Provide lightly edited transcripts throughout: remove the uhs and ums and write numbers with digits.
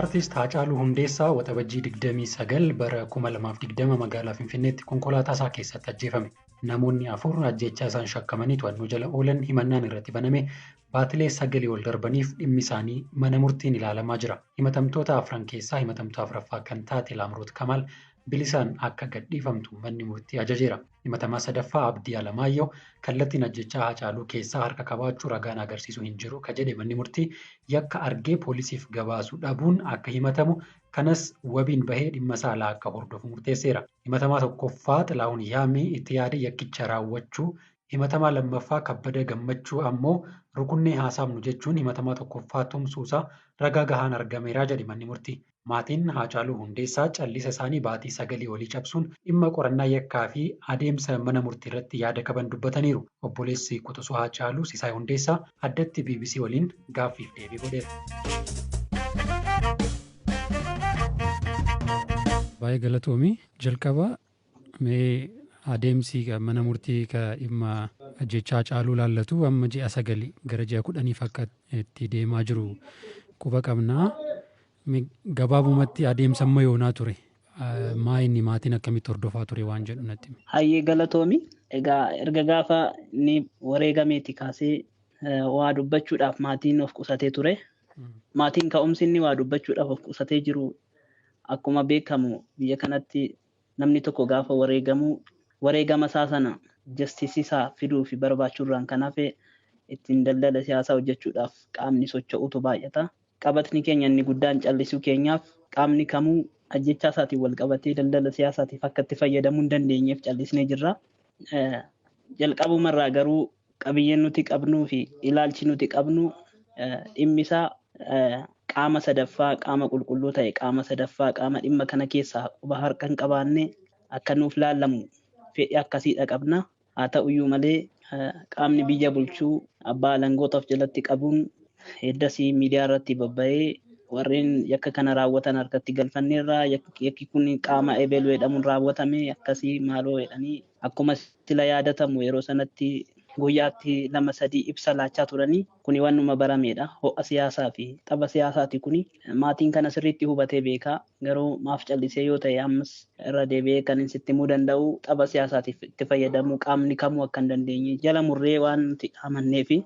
Artiist Haacaaluu Hundeessaa Waxabajjii 29 bara 2020 magaalaa Finfinneetti konkolaataa isaa keessatti ajjeefame. Namoonni afur ajjeechaa isaan shakkamanii to'annoo jala oolan himannaan irratti baname baatilee 9 ol darbaniif dhimmi isaanii mana murtiin ilaalamaa jira. Himatamtoota afran keessaa himatamtuu afuraffaa kan taate Laamroot Kamaal bilisaan akka gadhiifamtu manni murtii ajajeera. Himatamaa sadaffaa Abdii Alamaayyoo kallattiin ajjechaa Haacaaluu keessaa harka qabaachuu ragaan agarsiisu hin jiru ka jedhe manni murtii yakka argee poolisiif gabaasuu dhabuun akka himatamu kanas wabiin bahee dhimma saalaa akka hordofu murteesseera. Himatamaa tokkoffaa Xilahuun Yaamii itti yaade yakkicha raawwachuu, himatamaa lammaffaa Kabbada Gammachuu ammoo rukunnee haasaamnu jechuun himatamaa tokkoffaa tumsuusaa ragaa gahaan argameera jedhe manni murtii. Maatiin Haacaaluu Hundeessaa callisa isaanii baatii 9 olii cabsuun dhimma qorannaa yakkaa fi adeemsa mana murtii irratti yaada qaban dubbataniiru. Obboleessi Quxisuu Haacaaluu Sisaay Hundeessaa addatti BBC waliin gaaffiif deebii godheera. Baay'ee galatoomi. Jalqaba mee adeemsi mana murtii dhimma ajjechaa Haacaaluu laallatu amma ji'a 9 gara ji'a 10 akka itti deemaa jiru quba qabnaa. Gabaabumatti adeemsa amma yoonaa ture. Maa inni maatiin akkamitti hordofaa ture waan jedhu natti himi. Hayyee galatoomi. Egaa erga gaafa inni wareegameeti kaasee waa dubbachuudhaaf maatiin of qusatee ture. Maatiin ka'umsi inni waa dubbachuudhaaf of qusatee jiru akkuma beekamu biyya kanatti namni tokko gaafa wareegamu wareegama isaa sana jastiisisaa fiduu fi barbaachuurraan kan hafe ittiin daldala siyaasaa hojjechuudhaaf qaamni socho'utu baay'ata. Qabatni keenya inni guddaan callisuu keenyaaf qaamni kamuu ajjechaa isaatiin wal qabatee daldala siyaasaatiif akka itti fayyadamuu hin dandeenyeef callisnee jirra. Jalqabumarraa garuu qabiyyeen nuti qabnuu fi ilaalchi nuti qabnu dhimmi isaa qaama sadaffaa qaama qulqulluu ta'e qaama sadaffaa qaama dhimma kana keessaa quba harka hin qabaanne akka nuuf laallamu fedhii akkasiidha qabna. Haa ta'uyyuu malee qaamni biyya bulchuu abbaa alangoota of jalatti qabuun heddasii miidiyaa irratti babba'ee warreen yakka kana raawwatan harkatti galfanneerra yakki kun qaama ebeluu jedhamuun raawwatame akkasii maaloo jedhanii akkuma sila yaadatamu yeroo sanatti guyyaatti 2-3 ibsa laachaa turanii kuni waanuma barameedha. Ho'a siyaasaa fi tapha siyaasaati kuni maatiin kana sirriitti hubatee beekaa garuu maaf callisee yoo ta'e ammas irra deebi'ee kan sitti himuu danda'u tapha siyaasaatiif itti fayyadamuu qaamni kamuu akka hin dandeenye jala murree waan nuti amanneefi.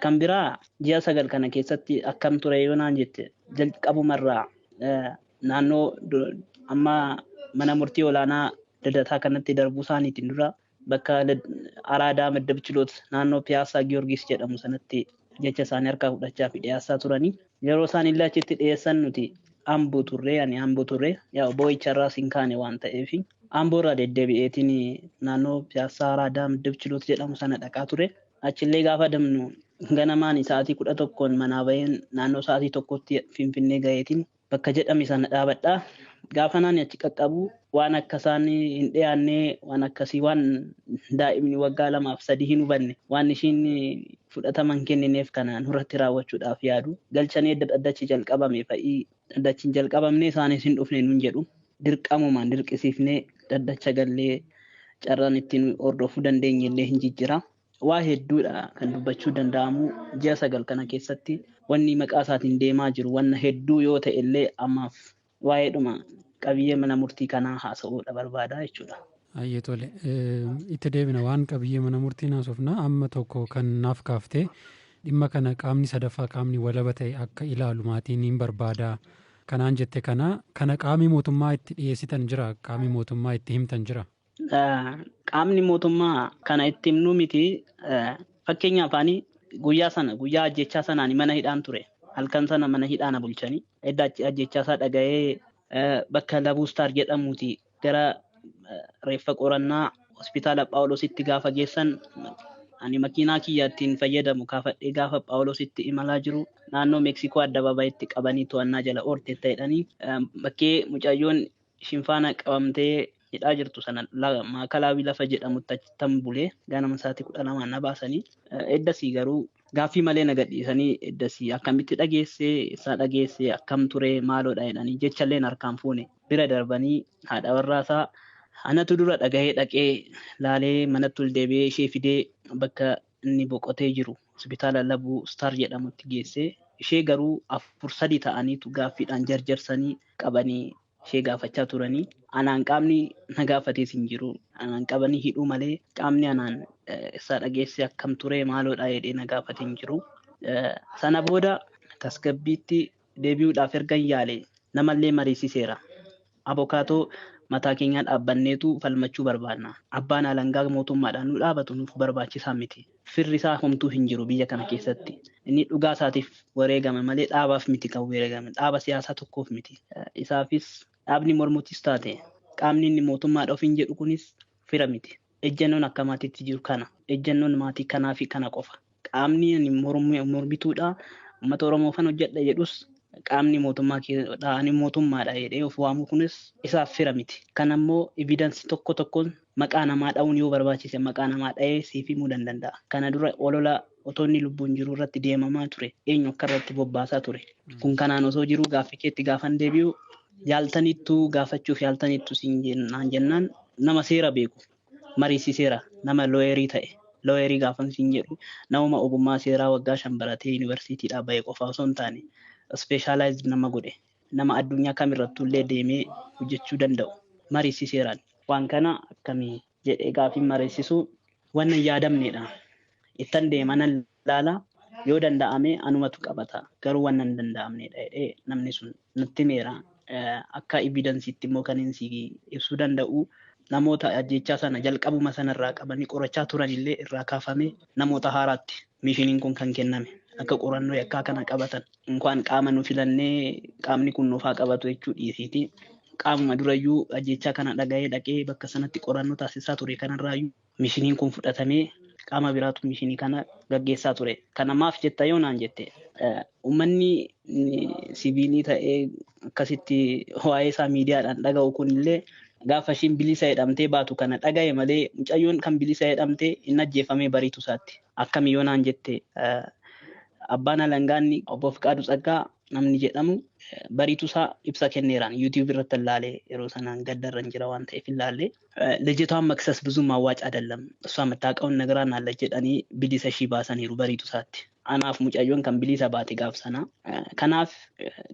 Kan biraa ji'a 9 kana keessatti akkam ture yoo naan jette jalqabumarraa naannoo amma mana murtii olaanaa Lidataa kanatti darbuu isaaniitiin dura bakka Araadaa Maddab Chiloot naannoo Piyaasaa Giyoorgis jedhamu sanatti jecha isaanii harkaa fudhachaa fi dhiyeessaa turanii. Yeroo isaan illee achitti dhiyeessan nuti Amboo turre, ani Amboo turre, yaa boo'icharraas hin kaane waan ta'eef Amboo irraa deddeebi'eetiin naannoo Piyaasaa Araadaa Maddab Chiloot jedhamu sana dhaqaa ture. Achillee gaafa damnu ganamaan sa'aatii 11 manaa baheen naannoo sa'aatii 1tti Finfinnee gaheetiin bakka jedhame sana dhaabadha. Gaafa naan achi qaqqabu waan akka isaan hin dhiyaanne waan akkasii waan daa'imni waggaa 2 fi 3 hin hubanne waan ishiin fudhataman kennineef kana nurratti raawwachuudhaaf yaadu. Galchanii dhaddachi jalqabame fa'ii dhaddachi hin jalqabamne isaanis hin dhufne nuun jedhu. Dirqamumaan dirqisiifnee dhaddacha gallee carraan ittiin hordofuu dandeenye illee hin jijjira. Waa hedduudha kan dubbachuu danda'amu ji'a 9 kana keessatti wanni maqaa isaatiin deemaa jiru wanna hedduu yoo ta'e illee ammaaf waa'eedhuma qabiyyee mana murtii kanaa haasa'uudha barbaada jechuudha. Ayyee tole itti deebina waan qabiyyee mana murtii naasofna amma tokko kan naaf kaaftee dhimma kana qaamni sadaffaa qaamni walaba ta'e akka ilaalu maatiin hin barbaada. Kanaan jette kana qaamni mootummaa itti dhiyeessitan jira qaamni mootummaa itti himtan jira. Qaamni mootummaa kana itti himnuu miti fakkeenyaaf ani guyyaa sana guyyaa ajjechaa sanaan mana hidhaan ture. Halkan sana mana hidhaana bulchanii edda ajjechaa isaa dhaga'ee bakka Labuustaar jedhamuuti gara reeffa qorannaa hospitaala Phaawulositti gaafa geessan ani makiinaa kiyya ittiin fayyadamu kaafadhee gaafa Phaawulositti imalaa jiru naannoo Meeksikoo addabaabayitti qabanii to'annaa jala ooltee ta'edhanii bakkee mucayyoon shinfaana qabamtee hidhaa jirtu sana maakalaawii lafa jedhamutti achittan bulee ganama sa'aatii 12 na baasanii eddasii garuu gaaffii malee na gadhiisanii eddasii akkamitti dhageessee isaa dhageessee akkam ture maaloodha jedhanii jechalleen harkaan fuune bira darbanii haadha warraasaa anatu dura dhagahee dhaqee laalee manatti ol deebi'ee ishee fidee bakka inni boqotee jiru hospitaala Labuu Star jedhamutti geessee ishee garuu 4-3 ta'aniitu gaaffiidhaan jarjarsanii qabanii ishee gaafachaa turanii. Anaan qaamni na gaafatees hin jiru. Anaan qabanii hidhuu malee qaamni anaan isaa dhageesse akkam ture maaloodha jedhee na gaafate hin jiru. Sana booda tasgabbiitti deebi'uudhaaf ergan yaale namallee mariisiseera. Abokaatoo mataa keenyaa dhaabbanneetu falmachuu barbaanna. Abbaan alangaa mootummaadhaan nu dhaabatu nuuf barbaachisaa miti. Firri isaa homtuu hin jiru biyya kana keessatti. Inni dhugaa isaatiif wareegame malee dhaabaaf miti kan wareegame. Dhaaba siyaasaa tokkoof miti. Isaafis dhaabni mormuutis taate qaamni inni mootummaadha ofiin jedhu kunis fira miti. Ejjennoon akka maatiitti jiru kana. Ejjennoon maatii kanaa fi kana qofa. Qaamni ani mormituudha. Uummata Oromoofan hojjedha jedhus qaamni mootummaa ani mootummaadha jedhee of waamu kunis isaaf fira miti. Kan ammoo evidensii tokko tokkoon maqaa namaa dha'uun yoo barbaachise maqaa namaa dha'ee siif himuu danda'a. Kana dura olola otoo inni lubbuun jiru irratti deemamaa ture. Eenyu akka irratti bobbaasaa ture. Kun kanaan osoo jiru gaaffii keetti gaafan deebi'u yaaltanittuu gaafachuuf yaaltanittu siin jennaan nama seera beeku mariisiseera nama looyerii ta'e. Looyerii gaafan siin jedhu namuma ogummaa seeraa waggaa 5 baratee yuunivarsiitiidhaa bahe qofa osoo hin taane ispeeshaalaayizd nama godhe nama addunyaa kamirrattuu illee deemee hojjechuu danda'u mariisiseeraan. Waan kana akkamii jedhee gaafiin mariisisu waan hin yaadamnedha. Ittan deema nan ilaala yoo danda'ame anumatu qabata garuu waan hin danda'amnedha jedhee namni sun natti himeera. Akka evidensiitti immoo kan inni ibsuu danda'u namoota ajjechaa sana jalqabuma sanarraa qabanii qorachaa turanillee irraa kaafamee namoota haaraatti mishiniin kun kan kenname akka qorannoo yakkaa kana qabatan. Inkaan qaama nu filannee qaamni kun nuufaa qabatu jechuu dhiisiiti. Qaamuma durayyuu ajjechaa kana dhaga'ee dhaqee bakka sanatti qorannoo taasisaa ture kanarraayyuu mishiniin kun fudhatamee qaama biraatu mishinii kana gaggeessaa ture. Kana maaf jetta yoo naan jette uummanni siviilii ta'ee akkasitti waa'ee isaa miidiyaadhaan dhaga'u kunillee gaafa ishiin bilisa jedhamtee baatu kana dhaga'e malee mucayyoon kan bilisa jedhamtee hin ajjeefamee bariitu isaatti. Akkami yoo naan jette abbaan alangaanni obbo Fiqaaduu Tsaggaa namni jedhamu bariitu isaa ibsa kenneeraan yuutiyuub irratti ilaalee yeroo sanaan gaddarra hin jira waan ta'eef ilaalee ልጅቷን መክሰስ ብዙም አዋጭ አይደለም እሷ የምታውቀውን ነግራናለች jedhanii bilisa ishii baasaniiru bariitu isaatti. Anaaf mucayyoon kan bilisa baate gaaf sana. Kanaaf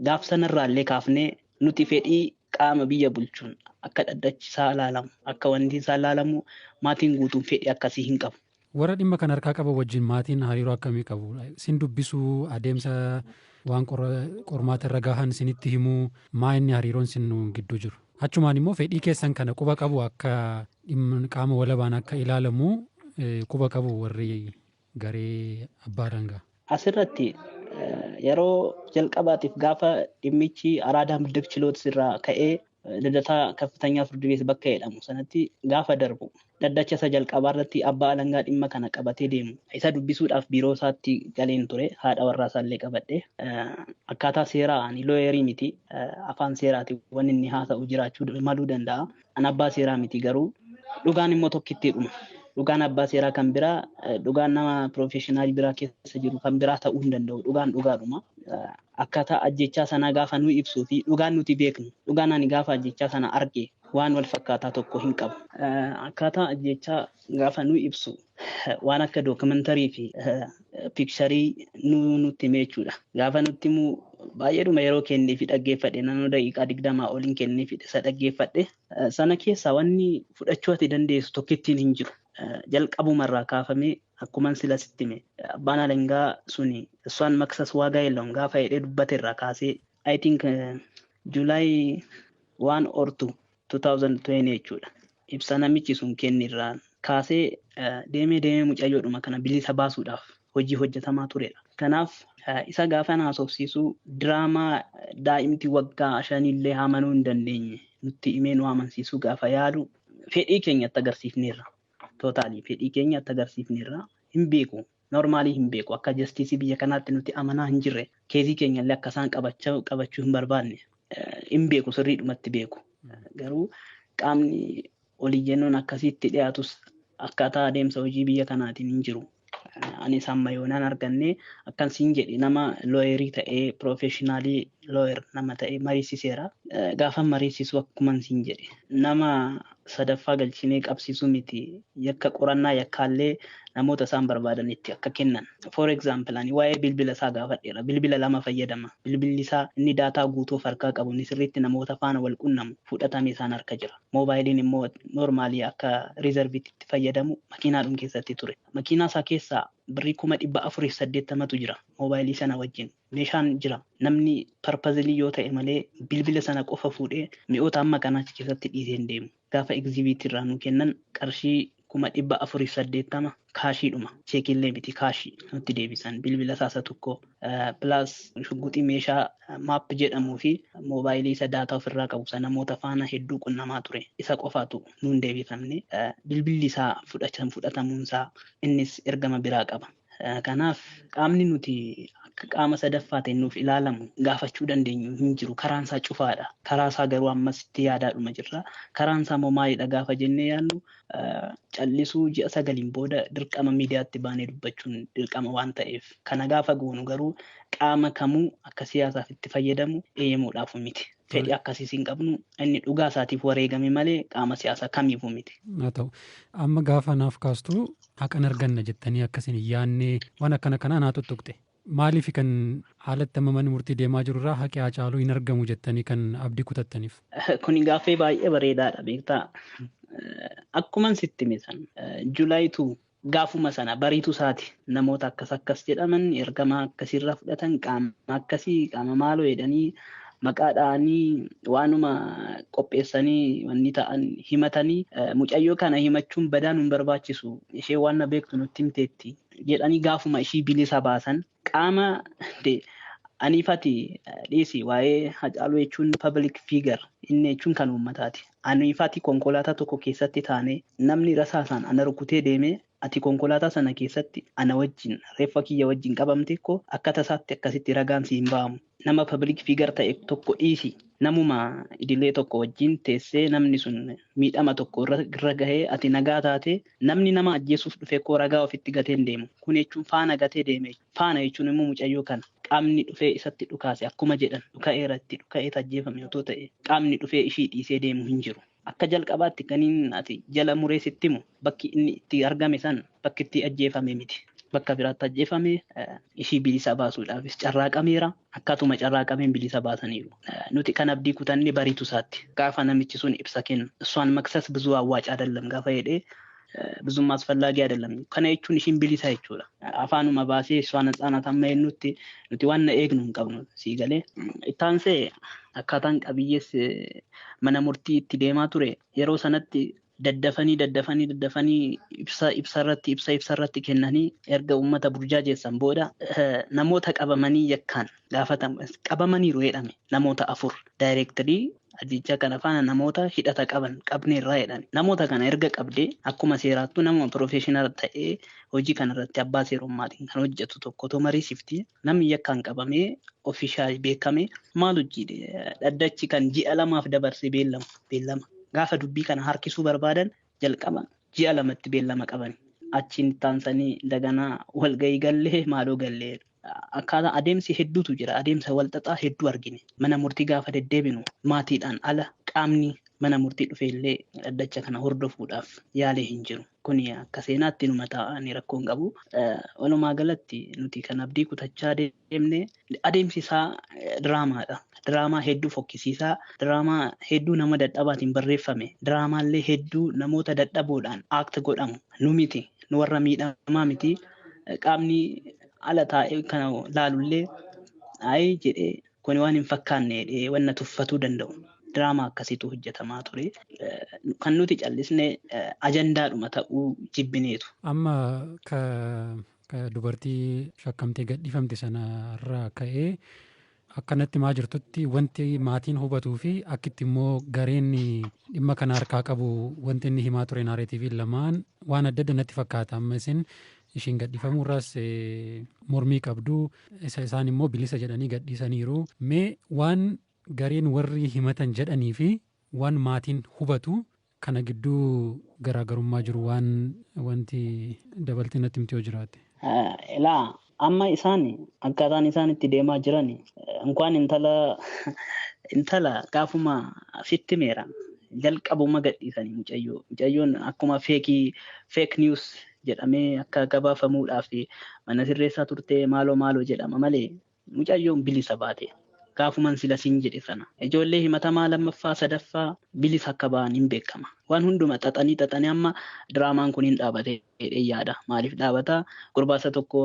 gaaf sanarraallee kaafnee nuti fedhii qaama biyya bulchuun akka dhaddachisaa ilaalamu akka wanti isaa ilaalamu maatiin guutuun fedhii akkasii hin qabu. Warra dhimma kan harkaa qaban wajjin maatiin hariiroo akkamii qabu? Sin dubbisuu adeemsa waan qormaata irra gahan sinitti himuu maa inni hariiroon sin gidduu jiru? Achumaan immoo fedhii keessan kana quba qabu akka qaama walabaan akka ilaalamu quba qabu warri garee abbaa alangaa. Asirratti yeroo jalqabaatiif gaafa dhimmichi Araadaa Middib Chiloot irraa ka'ee Lidataa Kaffitanya Firdi Beet bakka jedhamu sanatti gaafa darbu dhaddacha isa jalqabaa irratti abbaa alangaa dhimma kana qabatee deemu isa dubbisuudhaaf biiroo isaatti galeen ture haadha warraa isaallee qabadhe akkaataa seeraa ani looyerii miti afaan seeraati wanni inni haasa'u jiraachuu maluu danda'a an abbaa seeraa miti garuu dhugaan immoo tokkitti dhuma. Dhugaan abbaa seeraa kan biraa dhugaan nama piroofeeshinaal biraa keessa jiru kan biraa ta'uu hin danda'u dhugaan dhugaadhuma. Akkaataa ajjechaa sanaa gaafa nu ibsuu fi dhugaan nuti beeknu dhugaan ani gaafa ajjechaa sana arge waan wal fakkaataa tokko hin qabu. Akkaataa ajjechaa gaafa nu ibsu waan akka dookumantarii fi piikcharii nutti hime jechuudha. Gaafa nutti himu baay'eedhuma yeroo kennee fi dhaggeeffadhe naannoo daqiiqaa 20 oliin kennee fi isa dhaggeeffadhe sana keessaa wanni fudhachuu ati dandeessu tokkittiin hin jiru. Jalqabumarraa kaafamee akkuman sila sitti hime abbaan alangaa suni እሷን መክሰስ ዋጋ የለውም gaafa jedhee dubbate irraa kaasee I think July 1 or 2 2020 jechuudha. Ibsa namichi sun kenne irraa kaasee deemee deemee mucayyoodhuma kana bilisa baasuudhaaf hojii hojjetamaa turedha. Kanaaf isa gaafa haasofsiisu diraamaa daa'imti waggaa 5 illee amanuu hin dandeenye nutti himee nu amansiisuu gaafa yaalu fedhii keenyatti agarsiifneerra. Tootaalii fedhii keenyatti agarsiifneerra hin beeku. Normaalii hin beeku akka jastiisii biyya kanaatti nuti amanaa hin jirre keezii keenyallee akka isaan qabachuu hin barbaanne hin beeku sirriidhumatti beeku. Garuu qaamni oliyyannoon akkasitti dhiyaatus akkaataa adeemsa hojii biyya kanaatiin hin jiru. Anis amma yoonaan arganne akkan siin jedhe nama looyerii ta'ee piroofeeshinaalii looyer nama ta'ee mariisiseera. Gaafa mariisisu akkuman siin jedhe nama sadaffaa galchinee qabsiisuu miti yakka qorannaa yakkaallee Namoota isaan barbaadanitti akka kennan. For example, ani waa'ee bilbila isaa gaafadheera. Bilbila lama fayyadama. Bilbilli isaa inni daataa guutuu of harkaa qabu inni sirriitti namoota faana wal qunnamu fudhatame isaan harka jira. Moobaayiliin immoo normaalii akka riizarviitti itti fayyadamu makiinaadhum keessatti ture. Makiinaa isaa keessaa birrii 480,000tu jira moobaayilii sana wajjin. Meeshaan jira. Namni parpazilii yoo ta'e malee bilbila sana qofa fuudhee mi'oota amma kanaa achi keessatti dhiisee hin deemu. Gaafa egzibiitii irraa nu kennan qarshii 480,000 kaashiidhuma. Cheekiillee miti, kaashii nutti deebisan. Bilbila isaa tokko pilaas shugguxii meeshaa maap jedhamuu fi moobaayilii isa daataa ofirraa qabu isa namoota faana hedduu qunnamaa ture. Isa qofaatu nuun deebifamne. Bilbilli isaa fudhatamuun isaa innis ergama biraa qaba. Kanaaf qaamni nuti akka qaama sadaffaa ta'e nuuf ilaalamu gaafachuu dandeenyu hin jiru. Karaan isaa cufaadha. Karaa isaa garuu ammas itti yaadaadhuma jirra. Karaan isaa immoo maalidha gaafa jennee yaadnu, callisuu ji'a 9n booda dirqama miidiyaatti baanee dubbachuun dirqama waan ta'eef. Kana gaafa goonu garuu qaama kamuu akka siyaasaaf itti fayyadamu eeyyamuudhaaf miti. Fedhii akkasiis hin qabnu, inni dhugaa isaatiif wareegame malee qaama siyaasaa kamiifuu miti. Haa ta'u, amma gaafa naaf kaastu haqan arganna jettanii akkasiin hin yaadne, waan akkana kanaa naa tuttuqxe. Maaliif kan haalatti amma manni murtii deemaa jiru irraa haqi Haacaaluu hin argamu jettanii kan abdii kutattaniif? Kuni gaaffii baay'ee bareedaadha, beektaa. Akkuman sitti hime san July 2 gaafuma sana bariitu isaati namoota akkas akkas jedhaman ergama akkasiirraa fudhatan, qaama akkasii, qaama maaloo jedhanii maqaa dha'anii waanuma qopheessanii wanni ta'an himatanii, mucayyoo kana himachuun badaa nun barbaachisu, ishee waan na beektu nutti himteetti jedhanii gaafuma ishii bilisa baasan. Qaama aniifati dhiisi, waa'ee Hacaaluu jechuun public figure inni jechuun kan uummataati. Aniifati konkolaataa tokko keessatti taanee namni rasaasaan ana rukutee deemee, ati konkolaataa sana keessatti ana wajjin reeffa kiyya wajjin qabamte ko akka tasaatti akkasitti ragaan si hin ba'amu. Nama public figure ta'e tokko dhiisi. Namuma idilee tokko wajjin teessee namni sun miidhama tokko irra gahee ati nagaa taate, namni nama ajjeesuuf dhufe koo ragaa ofitti gatee hin deemu. Kun jechuun faana gatee deeme. Faana jechuun immoo mucayyoo kana. Qaamni dhufee isatti dhukaase, akkuma jedhan dhuka'eera, itti dhuka'ee ajjeefame otoo ta'e, qaamni dhufee ishii dhiisee deemu hin jiru. Akka jalqabaatti kaniin ati jala muree sitti himu, bakki inni itti argame san bakki itti ajjeefame miti. Bakka biraatti ajjeefame, ishii bilisa baasuudhaafis carraaqameera. Akkaatuma carraaqameen bilisa baasaniiru. Nuti kan abdii kutanne bariitu isaatti. Gaafa namichi sun ibsa kennu እሷን መክሰስ ብዙ አዋጭ አይደለም gaafa jedhee, ብዙም አስፈላጊ አይደለም። Kana jechuun ishiin bilisa jechuudha. Afaanuma baasee እሷ ነፃ ናት amma jennutti nuti waan na eegnu hin qabnu, sii galee. Ittaansee akkaataan qabiyyees mana murtii itti deemaa ture yeroo sanatti daddafanii daddafanii daddafanii ibsa ibsa irratti ibsa ibsa irratti kennanii erga uummata burjaajessan booda, namoota qabamanii yakkaan gaafatamu qabamaniiru jedhame, namoota afur daayireektarii ajjechaa kana faana namoota hidhata qaban qabneerraa jedhame. Namoota kana erga qabdee akkuma seeraattuu nama professional ta'ee hojii kanarratti abbaa seerummaatiin kan hojjetu tokko otoo mariisifti, namni yakkaan qabamee official beekame maal hojii dhaddachi kan ji'a 2f dabarsee beellama beellama gaafa dubbii kana harkisuu barbaadan jalqaba ji'a 2tti beellama qaban, achiin taansanii daganaa walgahii gallee maaloo gallee. Akkaataa adeemsi hedduutu jira, adeemsa walxaxaa hedduu argine. Mana murtii gaafa deddeebinu maatiidhaan ala qaamni mana murtii dhufe illee dhaddacha kana hordofuudhaaf yaalee hin jiru. Kuni akka seenaatti numa taa'anii rakkoo hin qabu. Walumaa galatti nuti kan abdii kutachaa deemne adeemsi isaa diraamaadha. Diraamaa hedduu fokkisiisaa, diraamaa hedduu nama dadhabaatiin barreeffame, diraamaallee hedduu namoota dadhaboodhaan act godhamu. Nu miti, nu warra miidhamaa miti. Qaamni ala taa'ee kana laalullee ayi jedhee kuni waan hin fakkaanne jedhee wanna tuffatuu danda'u. Diraamaa akkasiitu hojjetamaa ture. Kan nuti callisne ajandaadhuma ta'uu jibbineetu. Amma ka dubartii shakkamtee gadhiifamte sanarraa ka'ee akkanatti maa jirtutti wanti maatiin hubatuu fi akkitti immoo gareen dhimma kana harkaa qabu wanti inni himaa ture naareetiiviin lamaan waan adda adda natti fakkaata. Amma isin ishiin gadhiifamuu irraas mormii qabdu, isa isaan immoo bilisa jedhanii gadhiisaniiru. Mee waan gareen warri himatan jedhanii fi waan maatiin hubatu kana gidduu garaagarummaa jiru waan wanti dabaltee natti himte yoo jiraate. Ilaa, amma isaan akkaataan isaan itti deemaa jiran inkwaan intala gaafuma sitti meera jalqabuma gadhiisanii mucayyoo, mucayyoon akkuma fake fake news. jedhamee akka gabaafamuudhaaf mana sirreessaa turte maaloo maaloo jedhama malee mucayyoon bilisa baate. Gaafuman sila siin jedhe sana. Ijoollee himatamaa lammaffaa sadaffaa bilisa akka ba'an hin beekama. Waan hunduma xaxanii amma diraamaan kun hin dhaabate yaada. Maaliif dhaabata? Gurbaasa tokko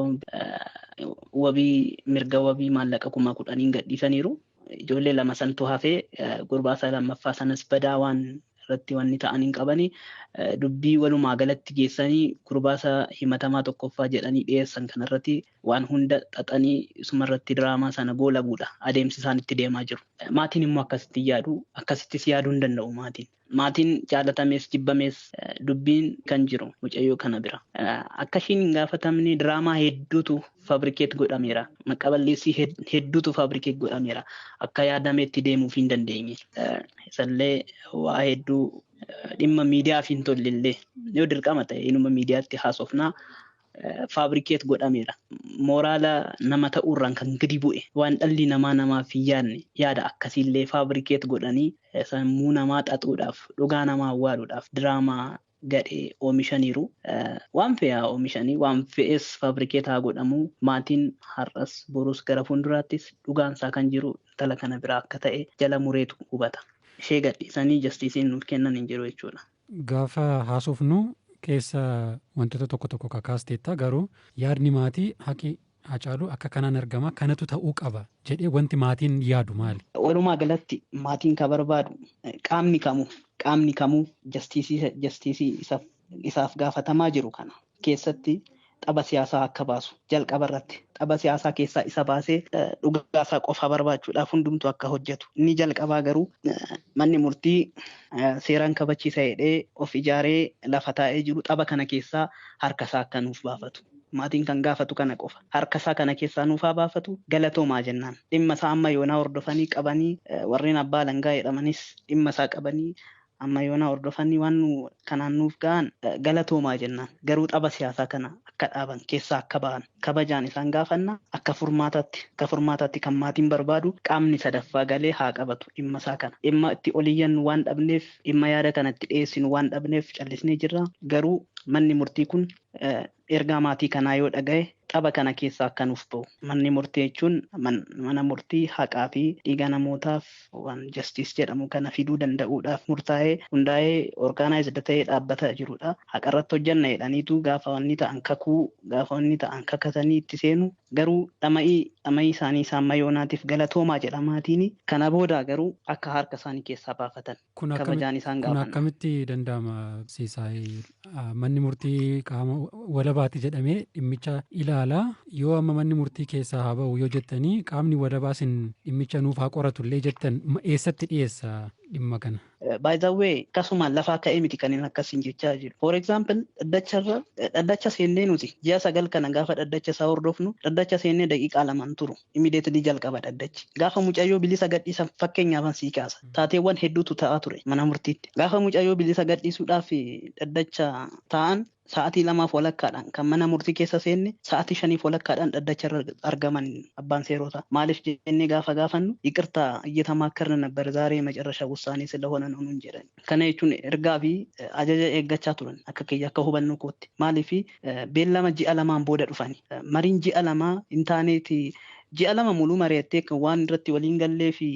wabii mirga wabii maallaqa 10,000 gadhiisaniiru. Ijoollee lama santu hafee gurbaasa lammaffaa sanas badaa waan irratti wanni ta'an hin qabani. Dubbii walumaa galatti geessanii gurbaasa himatamaa tokkoffaa jedhanii dhiyeessan kanarratti waan hunda xaxanii isumarratti diraamaa sana goolabuudha adeemsi isaan itti deemaa jiru. Maatiin immoo akkasitti yaadu, akkasittis yaaduu hin danda'u maatiin. Maatiin jaalatamees jibbamees dubbiin kan jiru mucayyoo kana bira. Akka ishiin hin gaafatamne diraamaa hedduutu faabrikeet godhameera. Maqaballeessii hedduutu faabrikeet godhameera. Akka yaadameetti deemuuf hin dandeenye. Isallee waa hedduu dhimma miidiyaaf hin tollellee yoo dirqama ta'e inuma miidiyaatti haasofnaa faabrikeet godhameera. Mooraala nama ta'uurraan kan gadi bu'e waan dhalli namaa namaaf hin yaadne yaada akkasiillee faabrikeet godhanii sammuu namaa xaxuudhaaf dhugaa namaa awwaaluudhaaf diraamaa gadhee oomishaniiru. Waan fe'aa oomishanii waan fe'es faabrikeet haa godhamu maatiin har'as borus gara fuulduraattis dhugaansaa kan jiru intala kana biraa akka ta'e jala mureetu hubata. Ishee gadhiisanii jastiisiin nuuf kennan hin jiru jechuudha. Gaafa haasofnu keessa wantoota tokko tokko kakaasteetta garuu yaadni maatii haqi Haacaaluu akka kanaan argama kanatu ta'uu qaba jedhee wanti maatiin yaadu maali? Walumaa galatti maatiin kan barbaadu qaamni kamuu jastiisii isaaf gaafatamaa jiru kana keessatti tapha siyaasaa akka baasu jalqaba irratti tapha siyaasaa keessaa isa baasee dhugaasaa qofa barbaachuudhaaf hundumtu akka hojjetu. Inni jalqabaa garuu manni murtii seeraan kabachiisa jedhee of ijaaree lafa taa'ee jiru tapha kana keessaa harkasaa akka nuuf baafatu. Maatiin kan gaafatu kana qofa. Harkasaa kana keessaa nuuf haa baafatu galatoomaa jennaan. Dhimma isaa amma yoonaa hordofanii qabanii warreen abbaa alangaa jedhamanis dhimma isaa qabanii amma yoonaa hordofanii waan kanaan nuuf ga'an galatoomaa jennaan. Garuu tapha siyaasaa kana akka dhaaban keessaa akka ba'an kabajaan isaan gaafanna akka furmaataatti kan maatiin barbaadu qaamni sadaffaa galee haa qabatu dhimma isaa kana. Dhimma itti oliyyannu waan dhabneef dhimma yaada kana itti dhiyeessinu waan dhabneef callisnee jirra. Garuu manni murtii kun ergaa maatii kanaa yoo dhaga'e tapha kana keessaa akka nuuf ba'u. Manni murtii jechuun mana murtii haqaa fi dhiiga namootaaf waan jastiis jedhamu kana fiduu danda'uudhaaf murtaa'ee hundaa'ee orgaanaayizd ta'ee dhaabbata jirudha. Haqa irratti hojjanna jedhaniitu gaafa wanni ta'an kakuu gaafa wanni ta'an kakatanii itti seenu garuu dhama'ii isaanii isaan mayoonaatiif galatoomaa jedha maatiin. Kana booda garuu akka harka isaanii keessaa baafatan kabajaan isaan gaafanna. Kun akkamitti danda'ama Siisaay? Manni murtii qaama walabaati jedhamee dhimmicha ilaalaa yoo amma manni murtii keessaa haa ba'u yoo jettanii qaamni walabaa sin dhimmicha nuuf haa qoratullee jettan eessatti dhiyeessa dhimma kana? By the way, akkasuma lafaa ka'ee miti kan inni akkasiin jechaa jiru. For example, dhaddacha seennee nuti ji'a 9 kana gaafa dhaddacha isaa hordofnu dhaddacha seennee daqiiqaa 2 turu. Immediately jalqaba dhaddachi. Gaafa mucayyoo bilisa gadhiisan fakkeenyaaf sii kaasa. Taateewwan hedduutu ta'aa ture mana murtiitti. Gaafa mucayyoo bilisa gadhiisuudhaaf dhaddacha ta'an sa'aatii 2 walakkaadhaan kan mana murtii keessa seenne sa'aatii 5 walakkaadhaan dhaddacha irra argaman abbaan seerotaa. Maaliif jennee gaafa gaafannu ይቅርታ እየተማከርን ነበር ዛሬ መጨረሻ ውሳኔ ስለሆነ ነው nuun jedhan. Kana jechuun ergaa fi ajaja eeggachaa turan akka kiyya akka hubannoo kootti. Maaliif beellama ji'a 2 booda dhufani. Mariin ji'a 2 hin taaneeti ji'a 2 muluu mari'attee kan waan irratti waliin gallee fi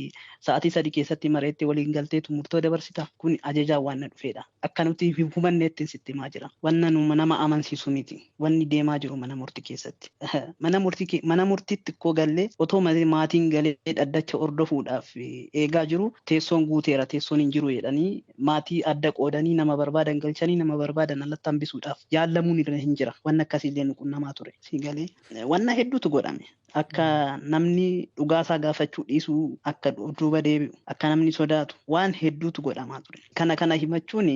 sa'aatii 3 keessatti mari'attee waliin galteetu murtoo dabarsita. Kun ajajaa waan na dhufeedha. Akka nuti hubanneetti sitti himaa jira. Wanna nu nama amansiisu miti. Wanni deemaa jiru mana murtii keessatti. Mana murtiitti koo gallee otoo maatiin galee dhaddacha hordofuudhaaf eegaa jiru teessoon guuteera teessoon hin jiru jedhanii maatii adda qoodanii nama barbaadan galchanii nama barbaadan alatti hambisuudhaaf yaallamuun irra hin jira. Wanna akkasiillee nu qunnamaa ture. Si galee wanna hedduutu godhame. Akka namni dhugaasaa gaafachuu dhiisuu akka duuba deebi'u akka namni sodaatu waan hedduutu godhamaa ture. Kana himachuun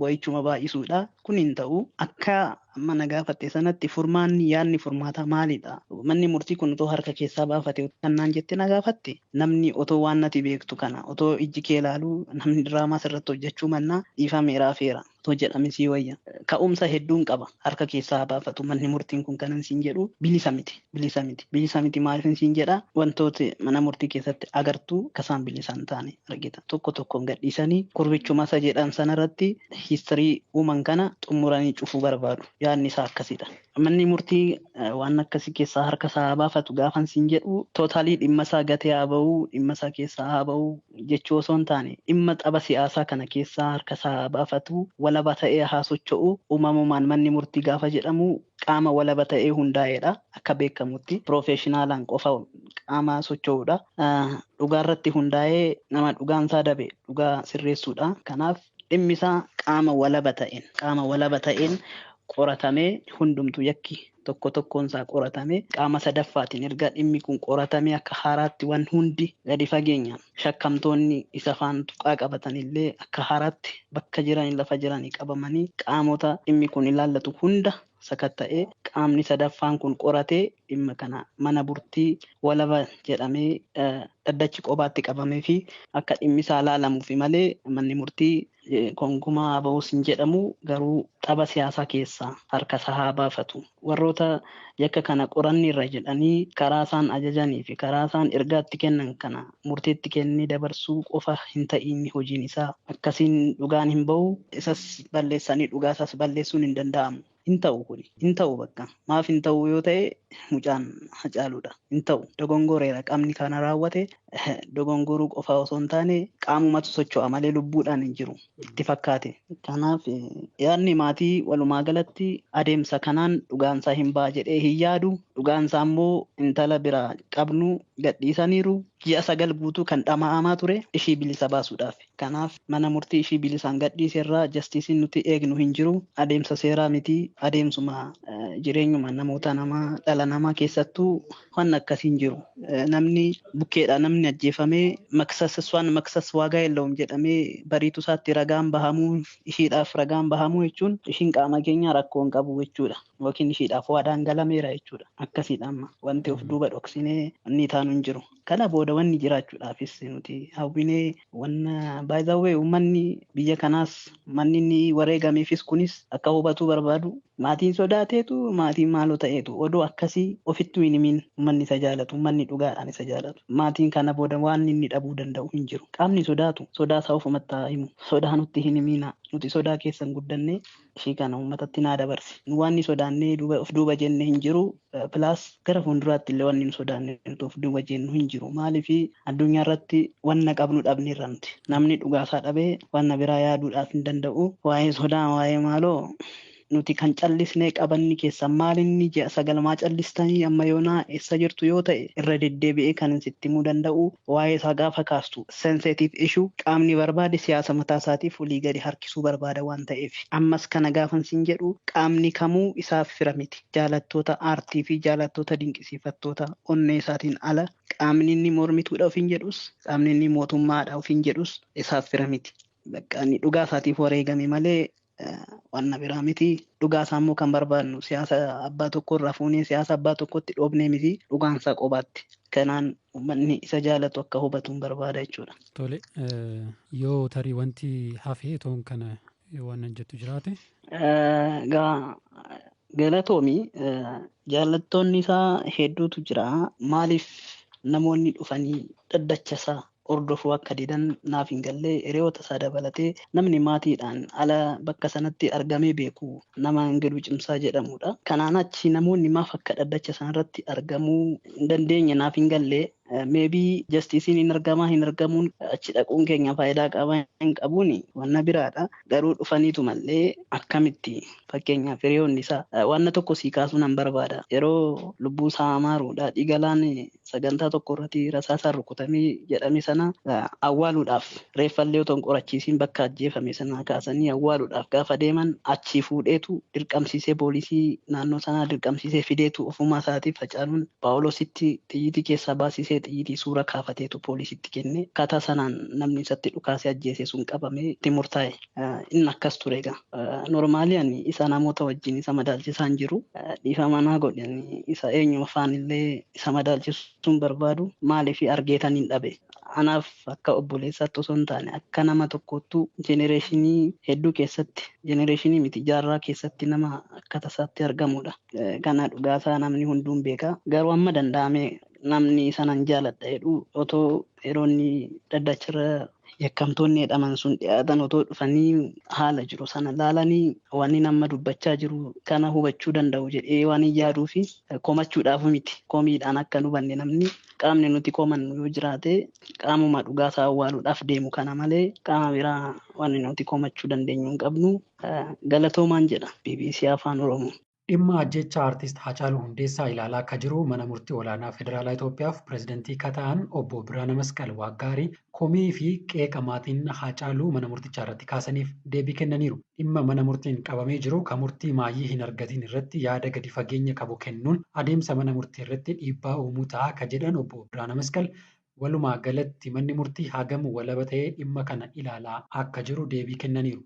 boo'ichuma baay'isuudha. Kun hin ta'u akka Amma na gaafatte sanatti furmaanni yaadni furmaataa maalidha? Manni murtii kun otoo harka keessaa baafate kannaan jette na gaafatte namni otoo waan nati beektu kana otoo ijji kee ilaaluu namni diraamaa sirratti hojjechuu mannaa dhiifameeraa feera. Otoo jedhame sii wayya. Ka'umsa hedduun qaba. Harka keessaa baafatu manni murtiin kun kanan siin jedhu bilisa miti. Bilisa miti. Bilisa miti maaliif siin jedha wantoota mana murtii keessatti agartuu akka isaan bilisa hin taane argita. Tokko tokkoon gadhiisanii kurbichuma isa jedhan sanarratti hiistirii uuman kana xumuranii cufuu barbaadu. Yaadni isaa akkasidha. Manni murtii waan akkasii keessaa harka isaa baafatu gaafan siin jedhu tootaalii dhimma isaa gatee haa ba'uu dhimma isaa keessaa haa ba'uu jechuu osoo hin taane dhimma xaba siyaasaa kana keessaa harka isaa baafatu walaba ta'ee haa socho'u. Uumamumaan manni murtii gaafa jedhamu qaama walaba ta'ee hundaa'edha. Akka beekamutti piroofeeshinaalaan qofa qaama socho'udha. Dhugaarratti hundaa'ee nama dhugaan isaa dabe dhugaa sirreessuudha. Kanaaf dhimmi isaa qaama walaba ta'een qoratamee hundumtu yakki tokko tokkoon isaa qoratamee qaama sadaffaatiin erga dhimmi kun qoratamee akka haaraatti waan hundi gadi fageenyaan shakkamtoonni isa faan tuqaa qabatan illee akka haaraatti bakka jiran lafa jiranii qabamanii qaamota dhimmi kun ilaallatu hunda sakatta'ee qaamni sadaffaan kun qoratee dhimma kana mana murtii walaba jedhamee dhaddachi qobaatti qabamee fi akka dhimmi isaa ilaalamuufi malee manni murtii konkumaa ba'uus hin jedhamu garuu xaba siyaasaa keessaa harka isaa haa baafatu. Warroota yakka kana qoranni irra jedhanii karaa isaan ajajanii fi karaa isaan ergaatti kennan kana murteetti kennee dabarsuu qofa hin ta'in hojiin isaa akkasiin dhugaan hin ba'u isas balleessanii dhugaa isaas balleessuun hin danda'amu. Hin ta'u kuni hin ta'u bakka maaf hin ta'u yoo ta'e mucaan Hacaaluudha hin ta'u dogongoreera qaamni kana raawwate dogongoruu qofa osoo hin taane qaamumatu socho'a malee lubbuudhaan hin jiru itti fakkaate. Kanaaf yaadni maatii walumaa galatti adeemsa kanaan dhugaansaa hin ba'a jedhee hin yaadu dhugaansaa immoo intala biraa qabnu gadhiisaniiru ji'a 9 guutuu kan dhama'amaa ture ishii bilisa baasuudhaaf. Kanaaf mana murtii ishii bilisaan gadhiiserraa jastiisiin nuti eegnu hin jiru adeemsa seeraa miti adeemsuma jireenyuma namoota namaa dhala namaa keessattuu waan akkasii hin jiru. Namni bukkeedha namni ajjeefamee maksas maksas waagaa የለውም jedhamee bariitu isaatti ragaan bahamuu ishiidhaaf ragaan bahamuu jechuun ishiin qaama keenya rakkoo hin qabu jechuudha. Yookiin ishiidhaaf waadaan galameera jechuudha. Akkasiidha amma wanti of duuba dhoksinee inni taanu hin jiru. Kana booda wanni jiraachuudhaafis nuti hawwinee wanna baay'ee uummanni biyya kanaas manni inni wareegameefis kunis akka hubatuu barbaadu maatiin sodaateetu maatiin maaloo ta'eetu odoo akkasii ofitti hin himin uummanni isa jaalatu uummanni dhugaadhaan isa jaalatu maatiin kana booda waan inni dhabuu danda'u hin jiru. Qaamni sodaatu sodaa isaa ofumatti haa himu sodaa nutti hin himina nuti sodaa keessan guddanne ishii kana uummatatti naa dabarsi. Nu waan sodaannee of duuba jenne hin jiru pilaas gara fuulduraatti illee waan sodaanne of duuba jennu hin jiru. Maaliif addunyaa irratti wanna qabnu dhabneerra nuti. Namni dhugaasaa dhabee wanna biraa yaaduudhaaf hin danda'u. Waa'ee sodaa waa'ee maaloo nuti kan callisnee qabanni keessa maalinni ji'a 9 maa callistanii amma yoonaa eessa jirtu yoo ta'e irra deddeebi'ee kan sitti himuu danda'u waa'ee isaa gaafa kaastu sensitive issue qaamni barbaade siyaasa mataa isaatiif olii gadi harkisuu barbaada waan ta'eef ammas kana gaafan siin jedhu qaamni kamuu isaaf fira miti jaalattoota aartii fi jaalattoota dinqisiifattoota onnee isaatiin ala qaamni inni mormituudha ofiin jedhus qaamni inni mootummaadha ofiin jedhus isaaf fira miti. Bakka inni dhugaa isaatiif wareegame malee wanna biraa miti. Dhugaa isaa immoo kan barbaadnu siyaasa abbaa tokko irraa fuunee siyaasa abbaa tokkotti dhoobnee miti dhugaan isaa qobaatti. Kanaan uummanni isa jaalatu akka hubatu hin barbaada jechuudha. Tole yoo tarii wanti hafee toon kana waan jettu jiraate. Galatoomi jaalattoonni isaa hedduutu jira. Maaliif namoonni dhufanii dhaddacha isaa hordofuu akka didan naaf hin gallee hiriyoota isaa dabalatee namni maatiidhaan ala bakka sanatti argamee beeku nama Ingiluu Cimsaa jedhamudha. Kanaan achi namoonni maaf akka dhaddacha sanarratti argamuu hin dandeenye naaf hin gallee maybe justicein hin argamaa hin argamuun achi dhaquun keenya faayidaa qaba hin qabuun wanna biraadha. Garuu dhufaniitu mallee akkamitti fakkeenyaaf hiriyoonni isaa wanna tokko sii kaasuu nan barbaada. Yeroo lubbuu isaa amaaruudha dhigalaan sagantaa tokko irratti rasaasaan rukutamee jedhame sana awwaaluudhaaf reeffallee otoo hin qorachiisiin bakka ajjeefame sana kaasanii awwaaluudhaaf gaafa deeman achi fuudheetu dirqamsiisee poolisii naannoo sanaa dirqamsiisee fideetu ofumaa isaatiif Hacaaluun Paawuloositti xiyyitii keessaa baasisee xiyyitii suura kaafateetu poolisitti kenne. Akkaataa sanaan namni isatti dhukaasee ajjeese sun qabamee itti murtaa'e. Inni akkas ture egaa. Normaali ani isa Isaa namoota wajjin isa madaalchisaa hin jiru. Dhiifama naa godhani isa eenyuma faanillee isa madaalchisuun barbaadu maaliif argeetan hin dhabe. Anaaf akka obboleessaatti osoo hin taane akka nama tokkottuu jenereeshinii hedduu keessatti jenereeshinii miti jaarraa keessatti nama akka tasaatti argamudha. Kana dhugaasaa namni hunduun beeka. Garuu amma danda'ame namni sanan jaaladha jedhu otoo yeroo inni daddachirra yakkamtoonni jedhaman sun dhiyaatan otoo dhufanii haala jiru sana laalanii waan nama dubbachaa jiru kana hubachuu danda'u jedhee waan hin yaaduu fi komachuudhaaf miti. Komiidhaan akka nu hubanne namni qaamni nuti komannu yoo jiraate qaamuma dhugaasaa awwaaluudhaaf deemu kana malee qaama biraa waan nuti komachuu dandeenyu hin qabnu. Galatoomaan jedha BBC Afaan Oromoo. Dhimma ajjeechaa Aartist Haacaaluu Hundeessaa ilaalaa akka jiru mana murtii olaanaa Federaalaa Itoophiyaaf pireezidantii kan ta'an obbo Birhaana Masqal Waaggaarii komii fi qeeqa maatiin Haacaaluu mana murtichaa irratti kaasaniif deebii kennaniiru. Dhimma mana murtiin qabamee jiru kan murtii maayii hin argatin irratti yaada gadi fageenya qabu kennuun adeemsa mana murtii irratti dhiibbaa uumuu ta'a kan jedhan obbo Birhaana Masqal walumaa galatti manni murtii hagam walaba ta'ee dhimma kana ilaalaa akka jiru deebii kennaniiru.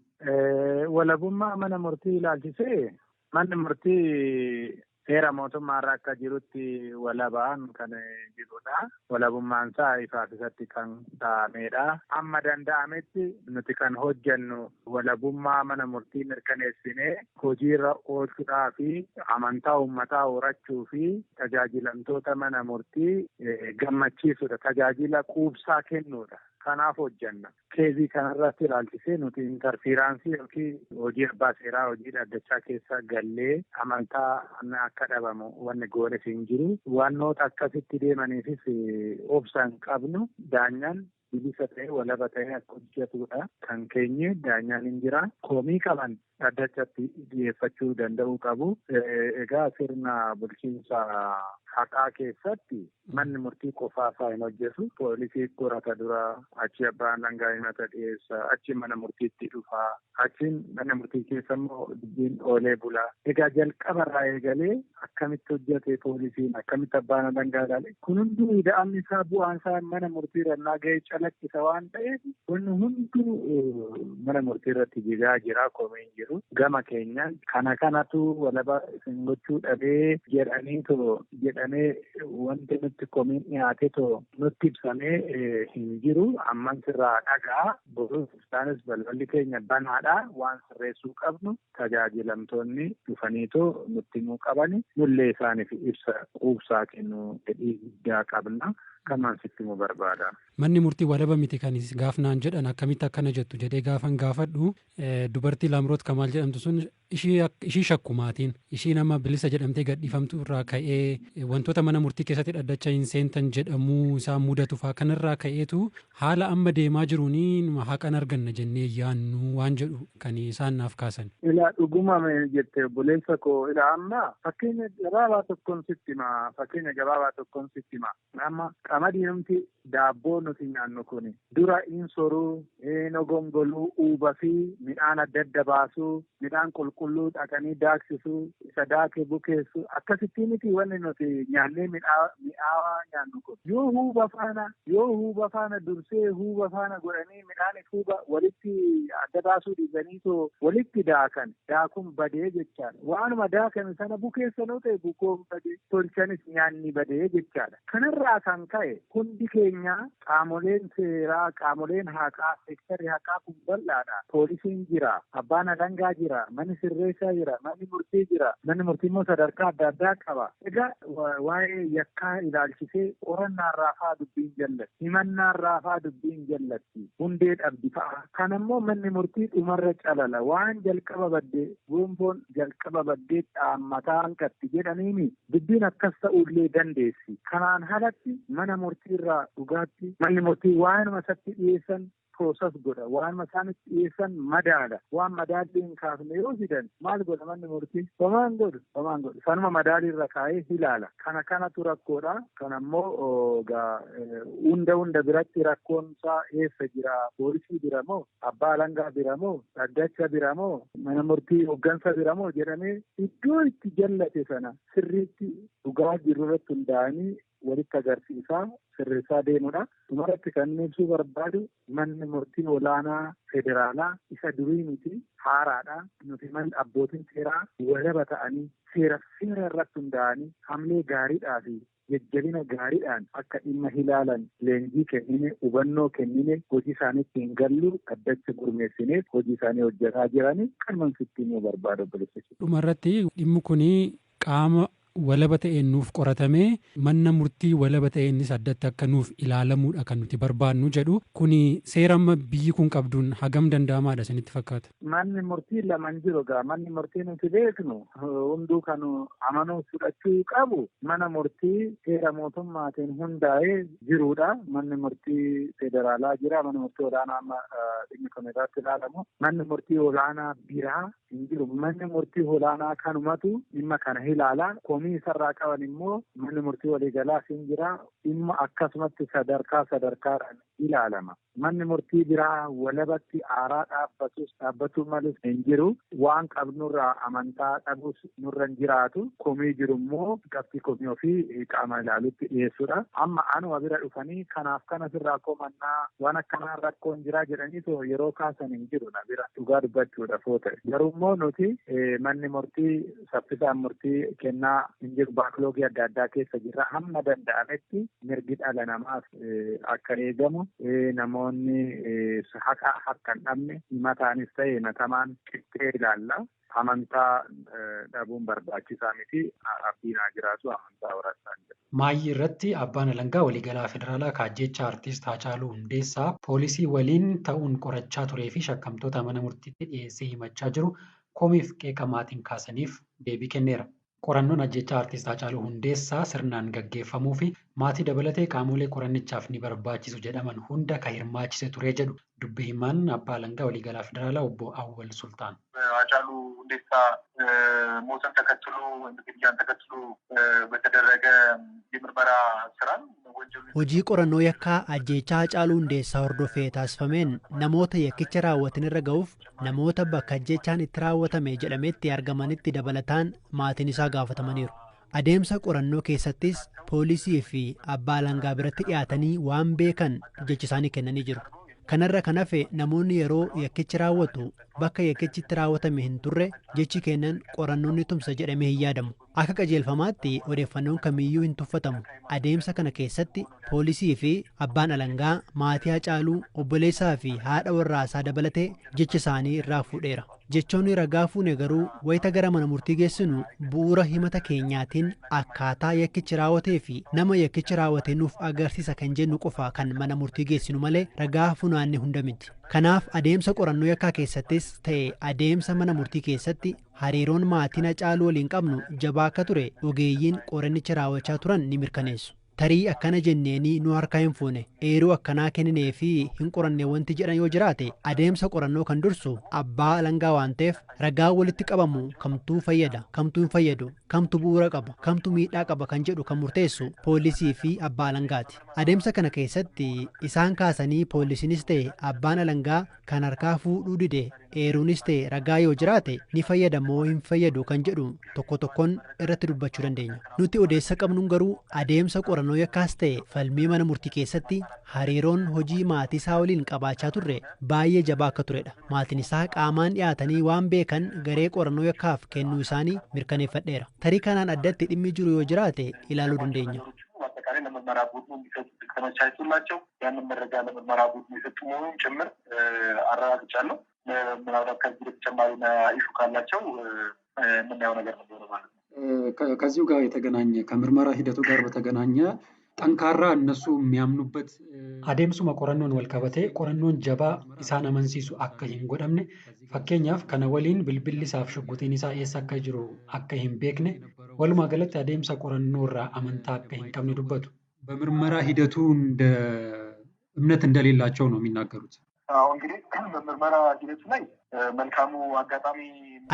Walabummaa mana murtii ilaalchisee manni murtii seera mootummaarra akka jirutti walabaan kan jirudha. Walabummaan isaa ifaaf ifatti kan taa'amedha. Amma danda'ametti nuti kan hojjennu walabummaa mana murtii mirkaneessinee hojiirra oolchuudhaa fi amantaa uummataa horachuu fi tajaajilamtoota mana murtii gammachiisudha. Tajaajila quubsaa kennuudha. Kanaaf hojjenna. Keezii kanarratti ilaalchisee nuti intarfiiraansii yookiin hojii abbaa seeraa hojii dhaddachaa keessa gallee amantaa akka dhabamu wanni goones hin jiru. Wannoota akkasitti deemaniifis obsa hin qabnu. Daanyaan bilisa ta'ee walaba ta'ee akka hojjetudha. Kan keenye daanyaan hin jira. Komii qaban dhaddachatti dhiyeeffachuu danda'uu qabu. Egaa sirna bulchiinsa haqaa keessatti manni murtii qofaasaa hin hojjetu. Poolisii qorata dura, achi abbaan alangaa himata dhiyeessa, achi mana murtiitti dhufa, achiin mana murtii keessa immoo dubbiin oolee bula. Egaa jalqabarraa eegalee akkamitti hojjete poolisiin, akkamitti abbaan alangaa ilaale, kun hunduu ida'amni isaa bu'aan isaa mana murtii irraa ga'ee calaqqisa waan ta'eef wanni hunduu mana murtii irratti jigaa jira, komeen jiru. Gama keenyaan kana kanatu walaba isin gochuu dhabee jedhaniitoo jedhamee wanti nutti komiin dhiyaate too nutti ibsamee hin jiru. Amman sirraa dhagaa boruu isaanis balballi keenya banaadha. Waan sirreessuu qabnu tajaajilamtoonni dhufaniitoo nutti himuu qabani. Nullee isaaniif ibsa quubsaa kennuu fedhii guddaa qabna. Kamaan sitti himuu barbaada. Manni murtii walaba miti kan gaafnaan jedhan akkamitti akkana jettu jedhee gaafan gaafadhu dubartii Laamroot Kamaal jedhamtu sun ishii shakkumaatiin ishii nama bilisa jedhamtee gadhiifamtu irraa ka'ee wantoota mana murtii keessatti dhaddacha hin seentan jedhamuu isaa mudatu fa'aa kanarraa ka'eetu haala amma deemaa jiruun haqan arganna jennee yaannu waan jedhu kan isaan naaf kaasan. Ilaa dhuguma jette obboleessa koo ilaa amma fakkeenya gabaabaa tokkoon sitti hima fakkeenya gabaabaa tokkoon sitti hima amma qamadiinumti daabboo nuti nyaannu kun dura in soruu, in ogongoluu, uuba fi midhaan adda adda baasuu, midhaan qulqulluu dhaqanii daaksisuu, isa daakee bukeessuu akkasitti miti wanni nuti nyaannee mi'aawaa nyaannu kun. Yoo huuba faana dursee huuba faana godhanii midhaan huuba walitti adda baasuu dhiisanii too walitti daakan daakuun badee jechaadha. Waanuma daakame sana bukeessanoo ta'e bukoon badee tolchanis nyaanni badee jechaadha. Kanarraa kan ka'e hundi keenya qaamoleen seeraa, qaamoleen haqaa, seektarri haqaa kun bal'aadha. Poolisiin jira, abbaan alangaa jira, manni sirreessaa jira, manni murtii jira. Manni murtii immoo sadarkaa adda addaa qaba. Egaa waa'ee yakkaa ilaalchisee qorannaarraa fa'aa dubbiin jallatti, himannaarraa fa'aa dubbiin jallatti, hundee dhabdi fa'a. Kan immoo manni murtii dhumarra calala. Waan jalqaba baddee gonfoon jalqaba baddee dhaammataa hanqatti jedhaniini dubbiin akkas ta'uullee dandeessi. Kanaan alatti mana murtiirraa dhugaatti manni murtii waanuma isatti dhiyeessan prooses godha. Waanuma isaanitti dhiyeessan madaala. Waan madaalli hin kaafne yoo fidan maal godha manni murtii? Homaan godhu. Homaan godhu. Sanuma madaaliirra kaa'ee ilaala. Kana kanatu rakkoodha. Kana immoo hunda biratti rakkoon isaa eessa jira? Poolisii bira moo? Abbaa alangaa bira moo? Dhaddacha bira moo? Mana murtii hooggansa bira moo? Jedhamee iddoo itti jallate sana sirriitti dhugaa jiru irratti hundaa'anii walitti agarsiisaa sirreessaa deemudha. Dhumarratti kan inni ibsuu barbaadu manni murtii olaanaa federaalaa isa durii miti haaraadha. Nuti manni abbootiin seeraa walaba ta'anii seera irratti hundaa'anii hamlee gaariidhaa fi jajjabina gaariidhaan akka dhimma ilaalan leenjii kennine hubannoo kennine hojii isaaniitti hin gallu addacha gurmeessineef hojii isaanii hojjetaa jiranii kan sitti himuu barbaadu obboleessa. Dhumarratti dhimmi kun qaama walaba ta'een nuuf qoratamee manna murtii walaba ta'eenis addatti akka nuuf ilaalamuudha kan nuti barbaannu jedhu kuni seera amma biyyi kun qabduun hagam danda'amaadha isinitti fakkaata. Manni murtii lama hin jiru egaa manni murtii nuti beeknu hunduu kan amanuu fudhachuu qabu mana murtii seera mootummaatiin hundaa'ee jirudha. Manni murtii federaalaa jira. Manni murtii olaanaa amma dhimmi kun irratti ilaalamu. Manni murtii olaanaa biraa hin jiru. Manni murtii olaanaa kanumatu dhimma kana ilaala. Komii isarraa qaban immoo manni murtii waliigalaas hin jira. Dhimma akkasumatti sadarkaa sadarkaadhaan ilaalama. Manni murtii biraa walabatti aaraa dhaabbatus dhaabbatuu malus hin jiru. Waan qabnurraa amantaa dhabus nurra hin jiraatu. Komii jiru immoo qabxii komii ofii qaama ilaalutti dhiyeessuudha. Amma anuma bira dhufanii kanaaf kana sirraa komannaa waan akkanaa rakkoon jiraa jedhanii yeroo kaasan hin jiru na bira dhugaa dubbachuudhaaf yoo ta'e. Garuu immoo nuti manni murtii saffisaan murtii kennaa hin jiru baakloogii adda addaa keessa jirra. Hamma danda'ametti mirgi dhala namaaf akka eegamu namoonni haqa harka hin dhabne himataanis ta'e himatamaan qixxee ilaalla. Amantaa dhabuun barbaachisaa miti. Abdiin haa jiraatu amantaa horataa hin jiru. Maayyii irratti abbaan alangaa waliigalaa federaalaa kaajjecha artiist Haacaaluu Hundeessaa poolisii waliin ta'uun qorachaa turee fi shakkamtoota mana murtiitti dhiyeessee himachaa jiru komiif qeeqa maatiin kaasaniif deebii kenneera. Qorannoon ajjechaa artiist Haacaaluu Hundeessaa sirnaan gaggeeffamuu fi maatii dabalatee qaamolee qorannichaaf ni barbaachisu jedhaman hunda kan hirmaachise ture jedhu dubbi himaan abbaa alangaa waliigalaa federaalaa obbo Awwal Sultaan. ሃጫሉ ሁንዴሳ ሞትን ተከትሎ ወይም ግድያን ተከትሎ በተደረገ የምርመራ ስራ Hojii qorannoo yakkaa ajjeechaa Haacaaluu Hundeessaa hordofee taasifameen namoota yakkicha raawwatan irra ga'uuf namoota bakka ajjeechaan itti raawwatame jedhametti argamanitti dabalataan maatiin isaa gaafatamaniiru. Adeemsa qorannoo keessattis poolisii fi abbaa alangaa biratti dhiyaatanii waan beekan jecha isaanii kennanii jiru. Kanarra kan hafe namoonni yeroo yakkichi raawwatu bakka yakkichi itti raawwatame hin turre jechi kennan qorannoon ni tumsa jedhamee hin yaadamu. Akka qajeelfamaatti odeeffannoon kamiyyuu hin tuffatamu. Adeemsa kana keessatti poolisii fi abbaan alangaa maatii Haacaaluu obboleessaa fi haadha warraasaa dabalatee jecha isaanii irraa fuudheera. Jechoonni ragaa fuune garuu wayita gara mana murtii geessinu bu'uura himata keenyaatiin akkaataa yakkichi raawwatee fi nama yakkichi raawwate nuuf agarsiisa kan jennu qofa kan mana murtii geessinu malee ragaa funaanne hunda miti. Kanaaf adeemsa qorannoo yakkaa keessattis ta'e adeemsa mana murtii keessatti hariiroon maatiin Haacaaluu waliin qabnu jabaa akka ture ogeeyyiin qorannicha raawwachaa turan ni mirkaneessu. Tarii akkana jenneenii nu harkaa hin fuune eeruu akkanaa kenninee fi hin qoranne wanti jedhan yoo jiraate adeemsa qorannoo kan dursu abbaa alangaa waan ta'eef ragaa walitti qabamu kamtuu fayyada kamtuu hin fayyadu kamtu bu'uura qaba kamtu miidhaa qaba kan jedhu kan murteessu poolisii fi abbaa alangaati. Adeemsa kana keessatti isaan kaasanii poolisiinis ta'e abbaan alangaa kan harkaa fuudhuu dide eeruunis ta'e ragaa yoo jiraate ni fayyada moo hin fayyadu kan jedhu tokko tokkoon irratti dubbachuu dandeenya. Nuti odeessa qabnuun garuu adeemsa qorannoo yakkaas ta'e falmii mana murtii keessatti hariiroon hojii maatii isaa waliin qabaachaa turre baay'ee jabaa akka turedha. Maatiin isaa qaamaan dhiyaatanii waan beekan garee qorannoo yakkaaf kennuu isaanii mirkaneeffadheera. Tarii kanaan addatti dhimmi jiru yoo jiraate ilaaluu dandeenya. አጠቃላይ ለምርመራ ቡድኑ እንዲሰጡ ተመቻችቶላቸው ያንን መረጃ ለምርመራ ቡድኑ የሰጡ መሆኑን ጭምር አረጋግጫለሁ። ምናልባት ከዚህ በተጨማሪ ኢሹ ካላቸው የምናየው ነገር ነው የሚሆነው ማለት ነው። ከዚሁ ጋር የተገናኘ ከምርመራ ሂደቱ ጋር በተገናኘ ጠንካራ እነሱ የሚያምኑበት adeemsuma qorannoon wal qabatee qorannoon jabaa isaan amansiisu akka hin godhamne fakkeenyaaf kana waliin bilbilli isaaf shuggutiin isaa eessa akka jiru akka hin beekne walumaa galatti adeemsa qorannoo irraa amantaa akka hin qabne dubbatu. በምርመራ ሂደቱ እንደ እምነት እንደሌላቸው ነው የሚናገሩት። አዎ እንግዲህ በምርመራ ሂደቱ ላይ መልካሙ አጋጣሚ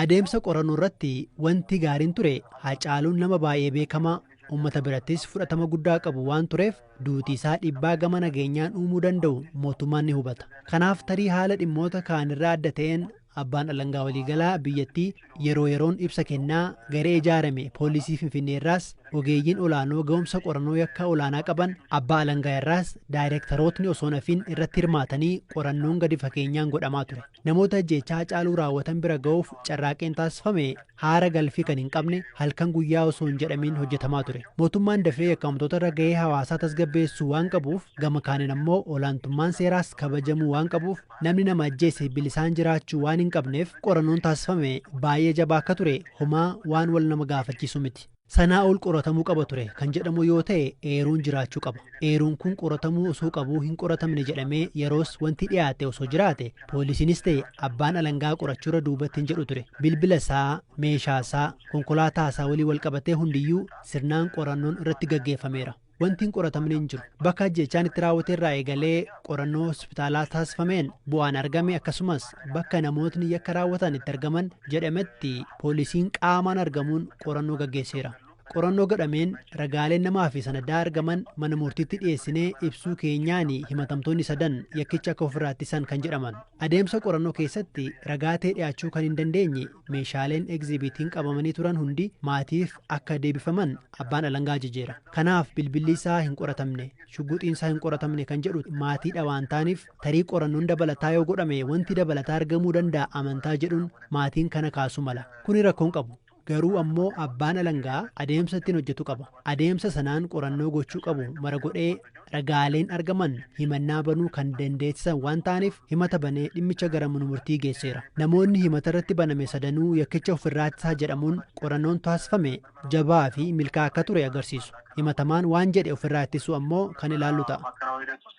Adeemsa qorannoo irratti wanti gaariin ture Haacaaluun nama baay'ee beekamaa uummata birattis fudhatama guddaa qabu waan tureef duuti isaa dhiibbaa gama nageenyaan uumuu danda'u mootummaan ni hubata. Kanaaf tarii haala dhimmoota kaanirraa adda ta'een Abbaan alangaa waliigalaa biyyattii yeroo yeroon ibsa kennaa garee ijaarame poolisii Finfinnee irraas ogeeyyiin olaanoo ga'umsa qorannoo yakka olaanaa qaban abbaa alangaa irraas daayirektarootni osoo nafin irratti hirmaatanii qorannoon gadi fageenyaan godhamaa ture. Namoota ajjeechaa Hacaaluu raawwatan bira ga'uuf carraaqeen taasifame haara galfii kan hin qabne halkan guyyaa osoo hin jedhamiin hojjetamaa ture. Mootummaan dafee yakkamtoota irra ga'ee hawaasaa tasgabbeessuu waan qabuuf gama kaaniin ammoo olaantummaan seeraas kabajamuu waan qabuuf namni nama ajjeese bilisaan jiraachuu waan hin qabneef qorannoon taasifame baay'ee jabaa akka ture homaa waan wal nama gaafachiisu miti. Sanaa ol qoratamuu qaba ture kan jedhamu yoo ta'e eeruun jiraachuu qaba. Eeruun kun qoratamuu osoo qabuu hin qoratamne jedhamee yeroos wanti dhiyaate osoo jiraate poolisiinis ta'e abbaan alangaa qorachuurra duubatti hin jedhu ture. Bilbila isaa, meeshaa isaa, konkolaataa isaa walii wal qabatee hundiyyuu sirnaan qorannoon irratti gaggeeffameera. Wanti hin qoratamne hin jiru. Bakka ajjeechaan itti raawwate irraa eegalee qorannoo hospitaalaa taasifameen bu'aan argame akkasumas bakka namootni yakka raawwatan itti argaman jedhametti poolisiin qaamaan argamuun qorannoo gaggeesseera. Qorannoo godhameen ragaaleen namaa fi sanadaa argaman mana murtiitti dhiyeessinee ibsuu keenyaan himatamtoonni sadan yakkicha akka ofirraa ittisan kan jedhaman. Adeemsa qorannoo keessatti ragaa ta'ee dhiyaachuu kan hin dandeenye meeshaaleen egzibiitiin qabamanii turan hundi maatiif akka deebifaman abbaan alangaa ajajeera. Kanaaf bilbilli isaa hin qoratamne, shugguxiin isaa hin qoratamne kan jedhu maatiidha waan ta'aniif tarii qorannoon dabalataa yoo godhame wanti dabalataa argamuu danda'a amantaa jedhuun maatiin kana kaasuu mala. Kuni rakkoon qabu. Garuu ammoo abbaan alangaa adeemsa ittiin hojjetu qaba. Adeemsa sanaan qorannoo gochuu qabu mara godhee ragaaleen argaman himannaa banuu kan dandeessisan waan ta'aniif himata banee dhimmicha gara mana murtii geesseera. Namoonni himata irratti baname sadanuu yakkicha ofirraa ittisaa jedhamuun qorannoon taasifame jabaa fi milkaa akka ture agarsiisu. Himatamaan waan jedhe ofirraa ittisuu ammoo kan ilaallu ta'a.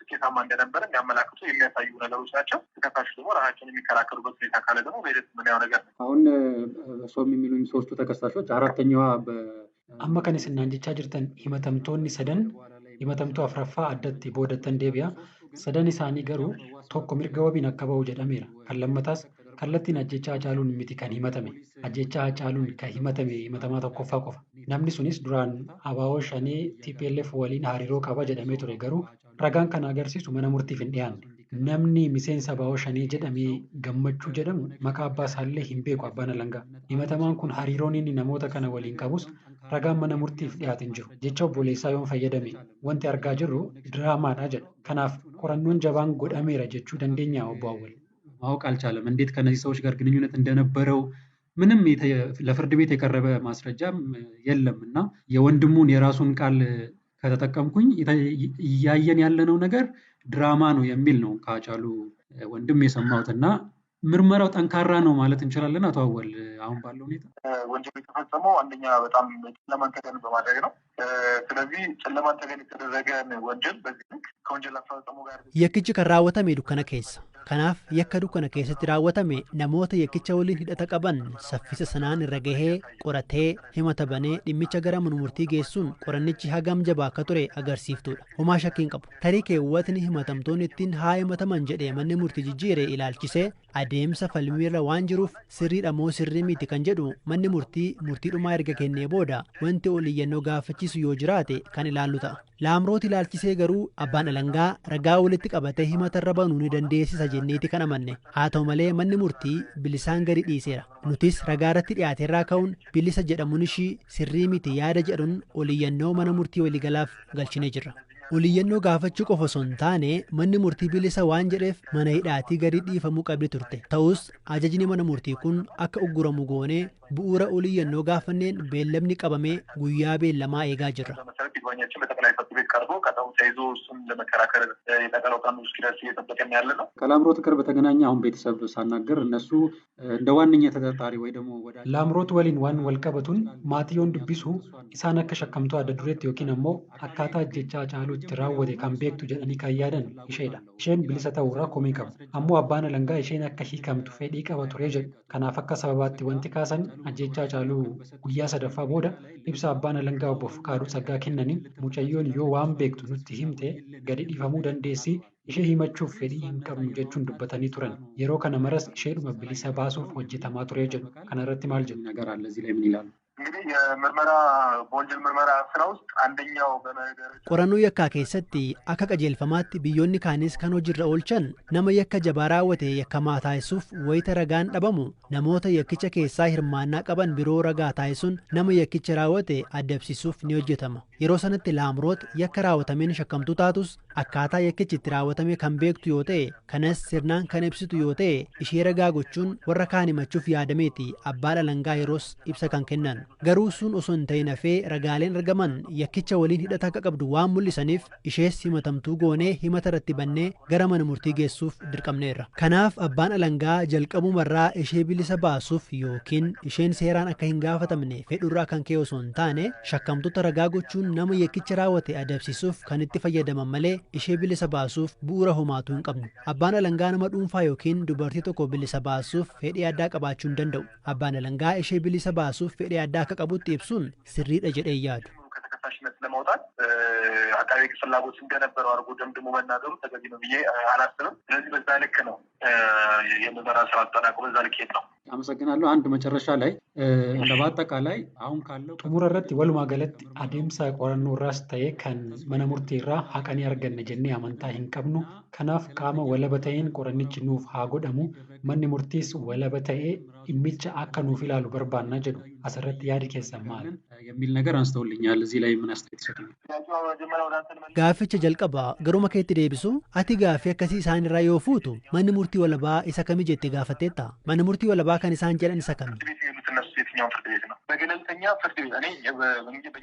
ስኬታማ እንደነበረ የሚያመላክቱ የሚያሳዩ ነገሮች ናቸው። ተከሳሾች ደግሞ ራሳቸውን የሚከላከሉበት ሁኔታ ካለ ደግሞ በሂደት የምናየው ነገር ነው። አሁን እርስዎም የሚሉኝ ሶስቱ ተከሳሾች አራተኛዋ Amma kan isin naan jechaa jirtan himatamtoonni sadan himatamtuu afuraffaa addatti boodattan deebi'a. Sadan isaanii garuu tokko mirga wabiin akka ba'u jedhameera. Kan lammataas kallattiin ajjechaa Hacaaluun miti kan himatame. Ajjechaa Hacaaluun kan himatame himatamaa tokkoffaa qofa. Namni sunis duraan ABO shanee TPLF waliin hariiroo qaba jedhamee ture garuu ragaan kana agarsiisu mana murtiif hin dhiyaanne. Namni miseensa ABO shanee jedhamee gammachuu jedhamu maqaa abbaa isaallee hin beeku abbaan alangaa. Himatamaan kun hariiroon inni namoota kana waliin qabus ragaan mana murtiif dhiyaate hin jiru. Jecha obboleessaa yoon fayyadame wanti argaa jirru diraamaadha jedha. Kanaaf qorannoon jabaan godhameera jechuu dandeenya obbo Awwal. ማወቅ አልቻለም። እንዴት ከነዚህ ሰዎች ጋር ግንኙነት እንደነበረው ምንም ለፍርድ ቤት የቀረበ ማስረጃም የለም እና የወንድሙን የራሱን ቃል ከተጠቀምኩኝ እያየን ያለነው ነገር ድራማ ነው የሚል ነው ከሃጫሉ ወንድም የሰማሁት እና ምርመራው ጠንካራ ነው ማለት እንችላለን። አቶ አወል አሁን ባለው ሁኔታ ወንጀሉ የተፈጸመው አንደኛ በጣም ጨለማን ተገን በማድረግ ነው። ስለዚህ ጨለማን ተገን የተደረገን ወንጀል በዚህ ልክ ከወንጀል አፈጻጸሙ ጋር Yakkichi kan raawwatame dukkana keessa. Kanaaf yakka dukkana keessatti raawwatame namoota yakkicha waliin hidhata qaban saffisa sanaan irra gahee qoratee himata banee dhimmicha gara mana murtii geessuun qorannichi hagam jabaa akka ture agarsiiftuudha. Homaa shakkii hin qabu. Tarii keewwatni himatamtoonni ittiin haa himataman jedhee manni murtii jijjiire ilaalchisee adeemsa falmiirra waan jiruuf sirriidha moo sirrii miti kan jedhu manni murtii murtii dhumaa erga kennee booda wanti ol iyyannoo gaafachiisu yoo jiraate kan ilaallu ta'a. Laamroot ilaalchisee garuu abbaan alangaa ragaa walitti qabatee himatarra banuu ni dandeessisa jenneeti kan amanne. Haa ta'u malee manni murtii bilisaan gadi dhiiseera. Nutis ragaa irratti dhiyaateerraa ka'uun bilisa jedhamuun ishii sirrii miti yaada jedhuun ol iyyannoo mana murtii waliigalaaf galchinee jirra. Oliyyannoo gaafachuu qofa osoo hin taane manni murtii bilisa waan jedheef mana hidhaatii gadi dhiifamuu qabdi turte. Ta'us ajajni mana murtii kun akka ugguramu goonee bu'uura oliyyannoo gaafanneen beellamni qabamee guyyaa beellamaa eegaa jirra. መሰረት ይግባኛችን በጠቅላይ ፍርድ ቤት ቀርቦ ቀጠሮ ተይዞ እሱን ለመከራከር የቀጠሮ ቀኑ እስኪደርስ እየጠበቅን ያለ ነው። ከላምሮት ጋር በተገናኘ አሁን ቤተሰብ ሳናገር እነሱ እንደ ዋነኛ ተጠርጣሪ ወይ ደግሞ ወደ Laamroot waliin waan wal qabatuun maatii yoon dubbisu isaan akka shakkamtuu adda dureetti yookiin ammoo akkaataa ajjechaa Hacaaluu itti raawwate kan beektu jedhanii kan yaadan isheedha. Isheen bilisa ta'uurraa komii qabu. Ammoo abbaan alangaa isheen akka hiikamtu fedhii qaba ture jedhu. Kanaaf akka sababaatti wanti kaasan ajjechaa Hacaaluu guyyaa sadaffaa booda ibsa abbaan alangaa obbo Fqaaduu Tsaggaa kennaniin mucayyoon yoo waan beektu nutti himte gadi dhiifamuu dandeessi ishee himachuuf fedhii hin qabnu jechuun dubbatanii turan. Yeroo kana maras isheedhuma bilisa baasuuf hojjetamaa ture jedhu. Kana irratti maal jedhu? ነገር አለ እዚህ ላይ ምን ይላሉ? እንግዲህ የምርመራ በወንጀል ምርመራ ስራ ውስጥ አንደኛው በመደረጃ Qorannoo yakkaa keessatti akka qajeelfamaatti biyyoonni kaanis kan hojiirra oolchan nama yakka jabaa raawwate yakkamaa taasisuuf wayita ragaan dhabamu namoota yakkicha keessaa hirmaannaa qaban biroo ragaa taasisuun nama yakkicha raawwate adabsiisuuf ni hojjetama. Yeroo sanatti Laamroot yakka raawwatameen shakkamtuu taatus akkaataa yakkichi itti raawwatame kan beektu yoo ta'e kanas sirnaan kan ibsitu yoo ta'e ishee ragaa gochuun warra kaan himachuuf yaadameeti abbaan alangaa yeroos ibsa kan kennan. Garuu sun osoo hin ta'in hafee ragaaleen argaman yakkicha waliin hidhata akka qabdu waan mul'isaniif ishees himatamtuu goonee himata irratti bannee gara mana murtii geessuuf dirqamneerra. Kanaaf abbaan alangaa jalqabumarraa ishee bilisa baasuuf yookiin isheen seeraan akka hin gaafatamne fedhurraa kan ka'e osoo hin taane shakkamtoota ragaa gochuun nama yakkicha raawwate adabsiisuuf kan itti fayyadaman malee ishee bilisa baasuuf bu'uura homaatuu hin qabnu. Abbaan alangaa nama dhuunfaa yookiin dubartii tokko bilisa baasuuf fedhii addaa qabaachuu hin danda'u. Abbaan alangaa ishee bilisa baasuuf fedhii addaa akka qabutti ibsuun sirriidha jedhee yaadu. ከተከሳሽነት ለማውጣት አቃቤ ሕግ ፍላጎት እንደነበረው አድርጎ ደምድሞ መናገሩ ተገቢ ነው ብዬ አላስብም። ስለዚህ በዛ ልክ ነው የምርመራ ስራ አጠናቆ በዛ ልክ ሄድ ነው። አመሰግናለሁ። አንድ መጨረሻ ላይ እንደ በአጠቃላይ አሁን ካለው Xumura irratti walumaa galatti adeemsa qorannoo irraas ta'e kan mana murtii irraa haqa ni arganna jennee amantaa hin qabnu. Kanaaf qaama walaba ta'een qorannichi nuuf haa godhamu. Manni murtiis walaba ta'ee dhimmicha akka nuuf ilaalu barbaanna jedhu. Asirratti yaadi keessan maali? የሚል ነገር አንስተውልኛል። እዚህ ላይ ምን አስተያየት ይሰጡኛል? መጀመሪያ ወደ አንተ ልመልስ። Gaafficha jalqabaa garuma keetti deebisu ati gaaffii akkasii isaan irraa yoo fuutu manni murtii walabaa isa kami jettee gaafatteetta? Manni murtii walabaa kan isaan jedhan isa kami? ፍርድ ቤት የሄዱት እነሱ የትኛውን ፍርድ ቤት ነው? በገለልተኛ ፍርድ ቤት እኔ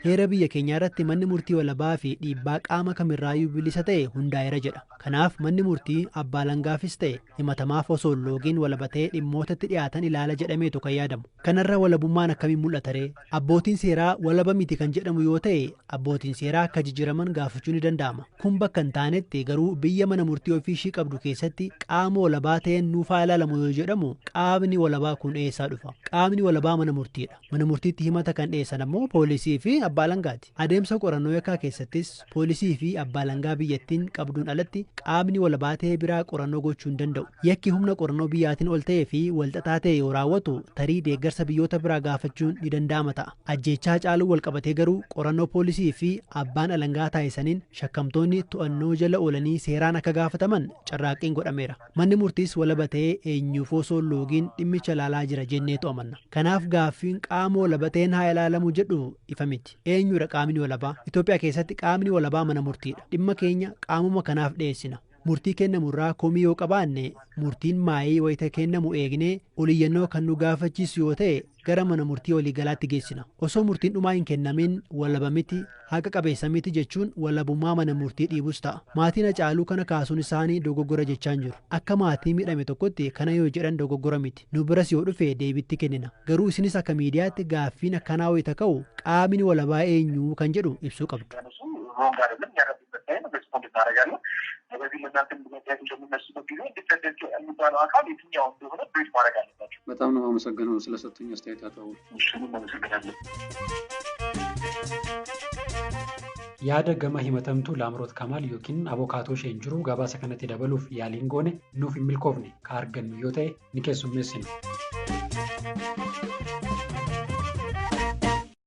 Heera biyya keenyaa irratti manni murtii walabaa fi dhiibbaa qaama kamirraayyuu bilisa ta'e hundaa'eera jedha. Kanaaf manni murtii abbaa alangaafis ta'e himatamaaf osoo hin loogiin walabatee dhimmootatti dhiyaatan ilaala jedhameetu kan yaadamu. Kanarra walabummaan akkamiin mul'ata ree? Abbootiin seeraa walaba miti kan jedhamu yoo ta'e abbootiin seeraa akka jijjiiraman gaafachuu ni danda'ama. Kun bakka hin taanetti garuu biyya mana murtii ofii ishii qabdu keessatti qaama walabaa ta'een nuufaa ilaalamu yoo jedhamu qaamni walabaa kun eessaa dhufa? Qaamni walabaa mana murtiidha. Mana murtiitti himata kan dhiyeessan ammoo poolisii fi abbaa alangaati. Adeemsa qorannoo yakkaa keessattis poolisii fi abbaa alangaa biyyattiin qabduun alatti qaamni walabaa ta'e biraa qorannoo gochuu hin danda'u. Yakki humna qorannoo biyyaatiin ol ta'ee fi walxaxaa ta'e yoo raawwatu tarii deeggarsa biyyoota biraa gaafachuun ni danda'ama ta'a. Ajjeechaa caaluu walqabatee garuu qorannoo poolisii fi abbaan alangaa taasisaniin shakkamtoonni to'annoo jala oolanii seeraan akka gaafataman carraaqqiin godhameera. Manni murtiis walaba ta'ee eenyuuf osoo hin loogiin dhimmicha ilaalaa jira jennee to'amanna. Kanaaf gaaffiin qaama walaba ta'een haa ilaalamu jedhu ifa miti. Eenyudha qaamni walabaa? Itoophiyaa keessatti qaamni walabaa mana murtiidha. Dhimma keenya qaamuma kanaaf dhiyeessina. Murtii kennamurraa komii yoo qabaanne murtiin maayii wayita kennamu eegnee oliyyannoo kan nu gaafachiisu yoo ta'e gara mana murtii waliigalaatti geessina. Osoo murtiin dhumaa hin kennamin walaba miti haqa qabeessa miti jechuun walabummaa mana murtii dhiibus ta'a. Maatiin Hacaaluu kana kaasuun isaanii dogoggora jechaa hin jiru. Akka maatii miidhame tokkotti kana yoo jedhan dogoggora miti. Nu biras yoo dhufe deebiitti kennina. Garuu isinis akka miidiyaatti gaaffiin akkanaa wayita ka'u qaamni walabaa eenyu kan jedhu ibsuu qabdu. ሮንግ አይደለም ያረቡበት ታይም ሬስፖንድ እናደርጋለን። በዚህ ለእናንተ ጥያቄ በሚነሱበት ጊዜ ኢንዲፔንደንት የሚባለው አካል የትኛው እንደሆነ ብሪፍ ማድረግ አለባቸው። በጣም ነው የማመሰግነው ስለሰጡኝ አስተያየት አቶ አወል። እሺ፣ እኔም አመሰግናለሁ። Yaada gama himatamtuu Laamroot Kamaal yookiin abokaatoo isheen jiru gabaasa kanatti dabaluuf yaaliin goone nuuf hin milkoofne ka argannu yoo ta'e ni keessummeessina.